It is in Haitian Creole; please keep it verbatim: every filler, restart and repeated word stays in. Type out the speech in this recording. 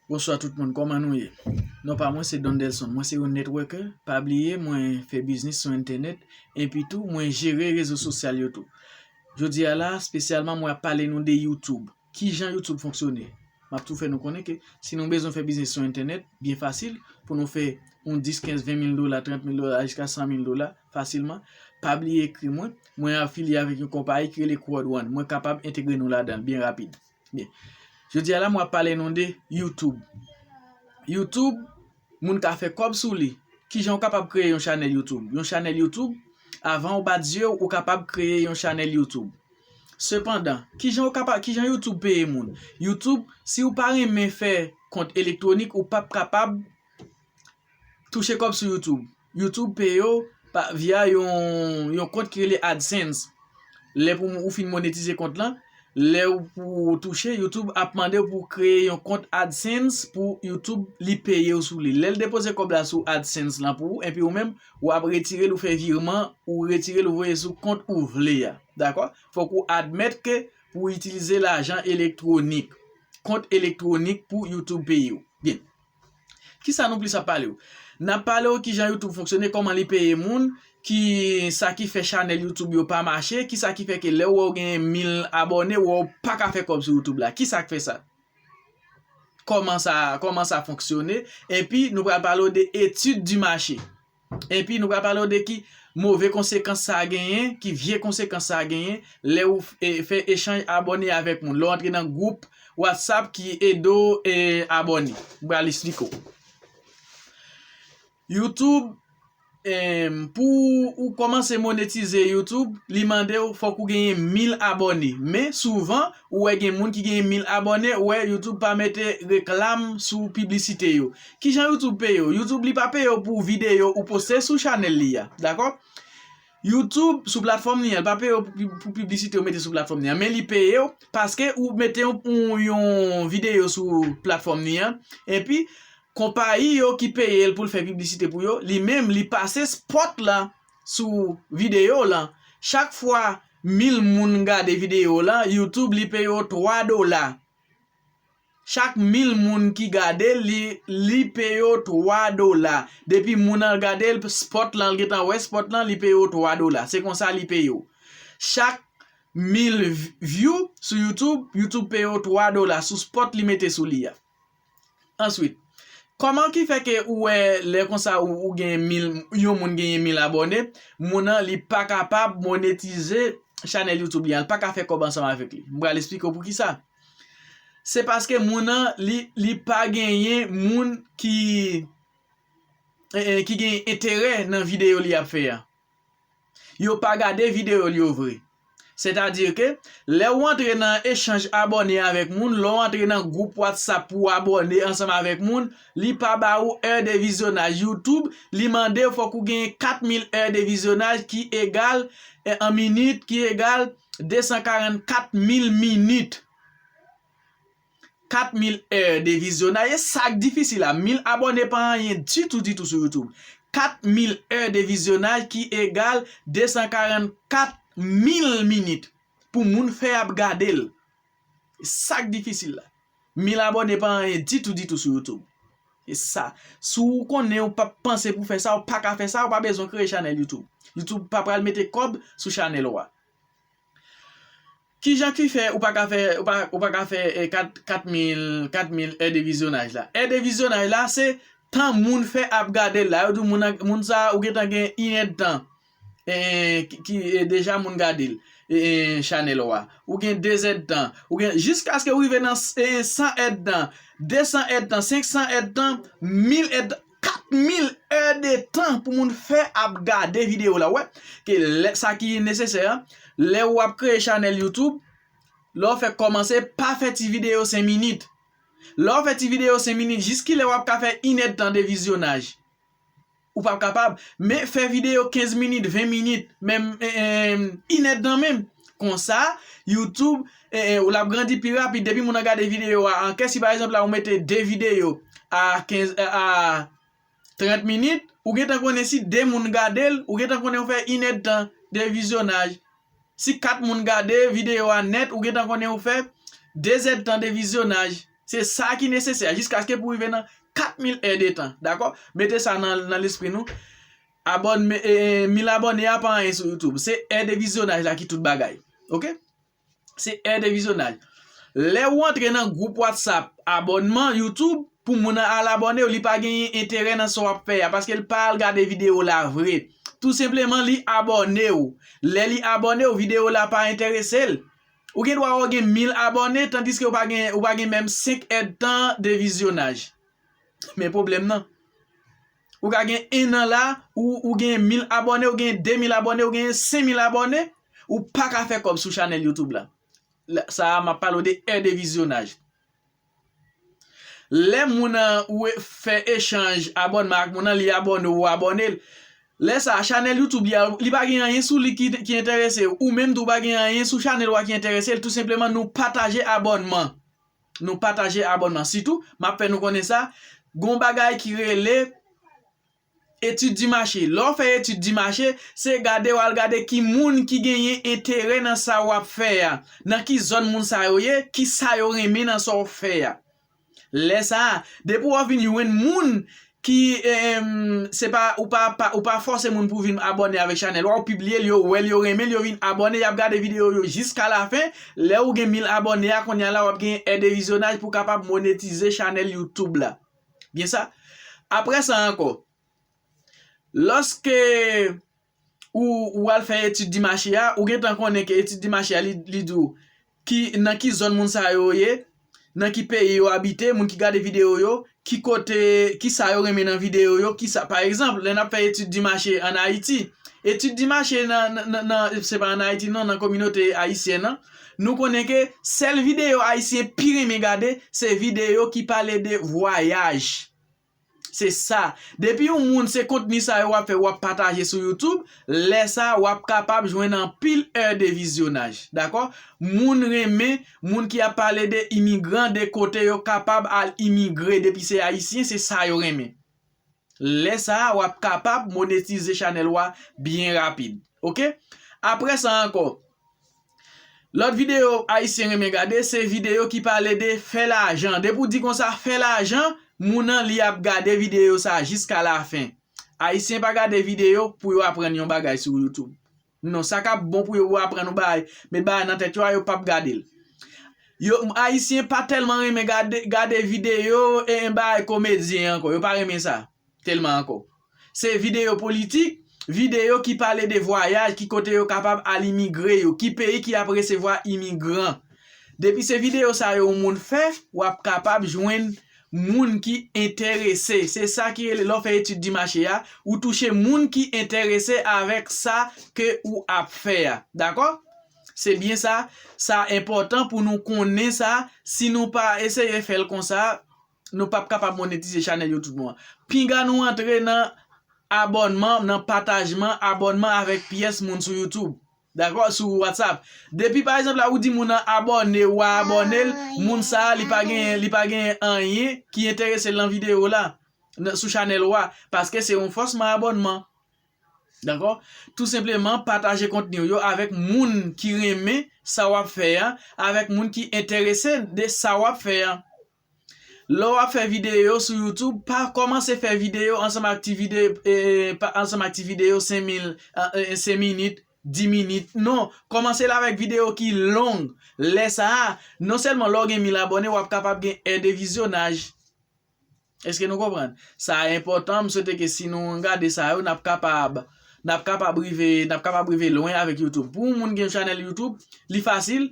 Bonswa tout moun, kòman nou ye? Non pa mwen se Don Delson, mwen se yon networker, pa bliye mwen fè biznis sou entènèt, epi tou mwen jere rezo sosyal yo tou. Jodi a la, espesyalman mwen ap pale nou de YouTube. Kijan YouTube fonksyone? M ap tou fè nou konnen ke si nou bezwen fè biznis sou entènèt, byen fasil, pou nou fè yon dis, kenz, ven mil dola, trant mil dola, jiska san mil dola, fasilman, pa bliye ekri mwen. Mwen afilye avèk yon konpayi ki rele Crowd One. Mwen kapab entegre nou ladan l byen rapid. Byen. Jodi a la, mwen ap pale nou de YouTube. YouTube, moun ka fè kòb sou li. Kijan w kapab kreye yon chanèl YouTube? Yon chanèl YouTube, avan w bat zye w, ou kapab kreye yon chanèl YouTube. Sepandan, kijan w kapab, kijan YouTube peye moun? YouTube, si w pa renmen fè kont elektwonik, ou p ap kapab touche kòb sou YouTube. YouTube peye w pa, via yon, yon kont ki rele AdSense. Lè pou ou fin monetize kont lan, lè ou pou touche, YouTube ap mande w pou kreye yon kont AdSense pou YouTube li peye w sou li. Lè l depoze kòb la sou AdSense lan pou ou, epi ou menm, w ap retire l, ou fè virman, ou retire l, ou voye sou kont ou vle a. Dakò? Fòk ou admèt ke pou w itilize lajan elektwonik, kont elektwonik pou YouTube peye w. Byen. Kisa nou plis ap pale w? N ap pale w kijan YouTube fonksyone, kòman li peye moun, ki sa ki fè chanèl YouTube yo pa mache, kisa ki fè ke lè w wè w genyen mil abòne, w wè w pa ka fè kòb sou YouTube la. Kisa k fè sa? Kòman sa, kòman sa fonksyone? Epi nou pral pale w de etid di mache. Epi nou pral pale w de ki move konsekans sa genyen, ki vye konsekans sa genyen, lè ou f-, e, fè echanj abòne avèk moun. Lè w antre nan gwoup WhatsApp ki ede w, e, abòne. M pral esplike w. YouTube, em, pou ou kòmanse monetize YouTube, li mande w fòk ou genyen mil abòne. Men souvan, ou wè gen moun ki genyen mil abòne, ou wè YouTube pa mete reklam sou piblisite yo. Kijan YouTube peye w? YouTube li pa peye w pou videyo ou poste sou chanèl li a, dakò? YouTube sou platfòm li an, li pa peye w pou, pou piblisite ou mete sou platfòm li an, men li peye w paske ou mete yon, yon, yon videyo sou platfòm li an, epi konpayi yo ki peye l pou l fè piblisite pou yo, li menm li pase spot lan sou videyo lan. Chak fwa mil moun gade videyo lan, YouTube li peye w twa dola. Chak mil moun ki gade l, li, li peye w twa dola. Depi moun nan gade l, spot lan, l gentan wè spot lan, li peye w twa dola. Se konsa li peye w. Chak mil v-, view sou YouTube, YouTube peye w twa dola sou spot li mete sou li a. Answit, kòman ki fè ke ou wè lè konsa ou, ou gen mil, yon moun genyen mil abòne, moun nan li pa kapab monetize chanèl YouTube li an, li pa ka fè kòb ansanm avèk li. M pral esplike w poukisa. Se paske moun nan li, li pa genyen moun ki, eh, eh, ki gen enterè nan videyo li ap fè a. Yo pa gade videyo l yo vre. Sètadi ke lè w antre nan echanj abòne avèk moun, lè w antre nan gwoup WhatsApp pou w abòne ansanm avèk moun, li pa ba ou è de vizyonaj. YouTube, li mande w fòk ou genyen kat mil è de vizyonaj ki egal, eh, an minit, ki egal de san karannkat mil minit. Kat mil è de vizyonaj, e sa k difisil la. Mil abòne pa anyen ditou, ditou sou YouTube. Kat mil è de vizyonaj ki egal de san karannkat mil minit pou moun fè ap gade l. E sa k difisil la. Mil abòne pa anyen ditou, ditou sou YouTube. E sa. Si w konnen w p ap panse pou fè sa, w pa ka fè sa, w pa bezwen kreye chanèl YouTube. YouTube pa pral mete kòb sou chanèl ou a. Kijan ki fè ou pa ka fè, ou pa, ou pa ka fè, eh, kat, kat mil, kat mil è de vizyonaj la? È de vizyonaj la, se tan moun fè ap gade l la. Yo di w moun nan, moun sa a, ou gentan gen inèdtan, eh, ki, ki, eh, deja moun gade l, eh, chanèl ou a. Ou gen dezèdtan. Ou gen, jiskaske ou rive nan, eh, san èdtan, desan èdtan, senksan èdtan, mil èdtan, kat mil è de tan pou moun fè ap gade videyo la. Ou wè, ke lè, sa ki nesesè, lè w ap kreye chanèl YouTube, lè w fèk kòmanse, pa fè ti videyo senk minit. Lè w fè ti videyo senk minit, jiskilè w ap ka fè inèdtan de vizyonaj? Ou p ap kapab. Men fè videyo kenz minit, ven minit, menm, eh, eh, inèdtan menm. Konsa, YouTube, eh, eh, ou l ap grandi pi rapid. Depi moun nan gade videyo a an kè, si pa egzanp la ou mete de videyo a kenz, a, a trant minit, ou gentan konnen si de moun gade l, ou gentan konnen ou fè inèdtan de vizyonaj. Si kat moun gade videyo a nèt, ou gentan konnen ou fè dezèdtan de vizyonaj. Se sa ki nesesè, jiskaske pou rive nan kat mil è de tan, dakò? Mete sa nan, nan lespri nou. Abòne, e, e, mil abòne a pa anyen sou YouTube. Se è de vizyonaj la ki tout bagay. Oke? Se è de vizyonaj. Lè ou antre nan gwoup WhatsApp abònman YouTube, pou moun nan al abòne w, li pa genyen enterè nan sa w ap fè a, paske l pa al gade videyo la vre. Tou senpleman, li abòne w. Lè li abòne w, videyo la pa enterese l. Ou gen dwa wè w gen mil abòne, tandiske ou pa gen, ou pa gen menm senk èdtan de vizyonaj. Men pwoblèm nan. Ou ka gen en an la, ou, ou gen mil abòne, ou gen de mil abòne, ou gen senk mil abòne, ou pa ka fè kòb sou chanèl YouTube la. La, sa a, m ap pale w de è de vizyonaj. Lè moun nan ou fè echanj abònman ak moun nan, li abòne w, ou abòne l. Lè sa a, chanèl YouTube li a, li pa gen anyen sou li ki, ki enterese w. Ou menm tou, ou pa gen anyen sou chanèl ou a ki enterese l. Tou senpleman, nou pataje abònman. Nou pataje abònman. Sitou, m ap fè nou konnen sa, gon bagay ki rele etid di mache. Lè w fè etid di mache, se gade, w al gade ki moun ki genyen enterè nan sa w ap fè a, nan ki zòn moun sa yo ye, ki sa yo renmen nan sa w fè a. Lè sa a, depi w vin jwenn moun ki, em, se pa, ou pa, pa, ou pa fòse moun pou vin abòne avèk chanèl ou a, ou pibliye l, yo wè l, yo renmen l, yo vin abòne, y ap gade videyo yo jiska lafen. Lè ou gen mil abòne a, kounye a la, w ap gen è de vizyonaj pou w kapab monetize chanèl YouTube la. Byen sa. Apre sa ankò, lòske ou, ou al fè etid di mache a, ou gentan konnen ke etid di mache a, li, li di w ki, nan ki zòn moun sa yo ye, nan ki peyi yo abite, moun ki gade videyo yo, ki kote, ki sa yo renmen nan videyo yo, ki sa, pa egzanp, lè n ap fè etid di mache ann Ayiti, etid di mache nan, nan, nan, nan, se pa ann Ayiti non, nan kominote ayisyèn nan, nou konnen ke sèl videyo ayisyen pi renmen gade, se videyo ki pale de vwayaj. Se sa. Depi yon moun se kontni sa yo w ap fè, w ap pataje sou YouTube, lè sa a, w ap kapab jwenn anpil è de vizyonaj. Dakò? Moun renmen, moun ki ap pale de imigran, de kote yo kapab al imigre, depi se ayisyen, se sa yo renmen. Lè sa a, w ap kapab monetize chanèl ou a byen rapid. Oke? Apre sa ankò, lòt videyo ayisyen renmen gade, se videyo ki pale de fè lajan. Depi w di konsa, fè lajan, moun nan li ap gade videyo sa a jiska lafen. Ayisyen pa gade videyo pou yo aprann yon bagay sou YouTube. Non, sa k ap bon pou yo, pou aprann yon bagay, met bagay nan tèt yo a, yo p ap gade l. Yo, ayisyen pa tèlman renmen gade, gade videyo e, e bagay komedyen ankò. Yo pa renmen sa tèlman ankò. Se videyo politik, videyo ki pale de vwayaj, ki kote yo kapab al imigre yo, ki peyi ki ap resevwa imigran. Depi se videyo sa yo yon moun fè, w ap kapab jwenn moun ki enterese. Se sa ki rele lè w fè etid di mache a, ou touche moun ki enterese avèk sa ke ou ap fè a. Dakò? Se byen sa, sa enpòtan pou nou konnen sa. Si nou pa eseye fè l konsa, nou p ap kapab monetize chanèl YouTube nou an. Pinga nou antre nan abònman, nan patajman, abònman avèk pyès moun sou YouTube. Dakò? Sou WhatsApp. Depi, pa egzanp, la, ou di moun nan abòne, ou a abòne l, moun sa a, li pa gen, li pa gen anyen ki enterese l nan videyo la, nan, sou chanèl ou a, paske se yon fòsman abònman. Dakò? Tou senpleman, pataje kontni w yo avèk moun ki renmen sa w ap fè a, avèk moun ki enterese de sa w ap fè a. Lè w ap fè videyo sou YouTube, pa kòmanse fè videyo ansanm ak ti videyo, e, pa, ansanm ak ti videyo senk mil, e, e, senk minit, dis minit. Non, kòmanse l avèk videyo ki long. Lè sa a, non sèlman lè w gen mil abòne, w ap kapab gen è de vizyonaj. Èske nou konprann? Sa enpòtan, m swete ke si nou gade sa yo, n ap kapab, n ap kapab rive, n ap kapab rive lwen avèk YouTube. Pou yon moun gen yon chanèl YouTube, li fasil,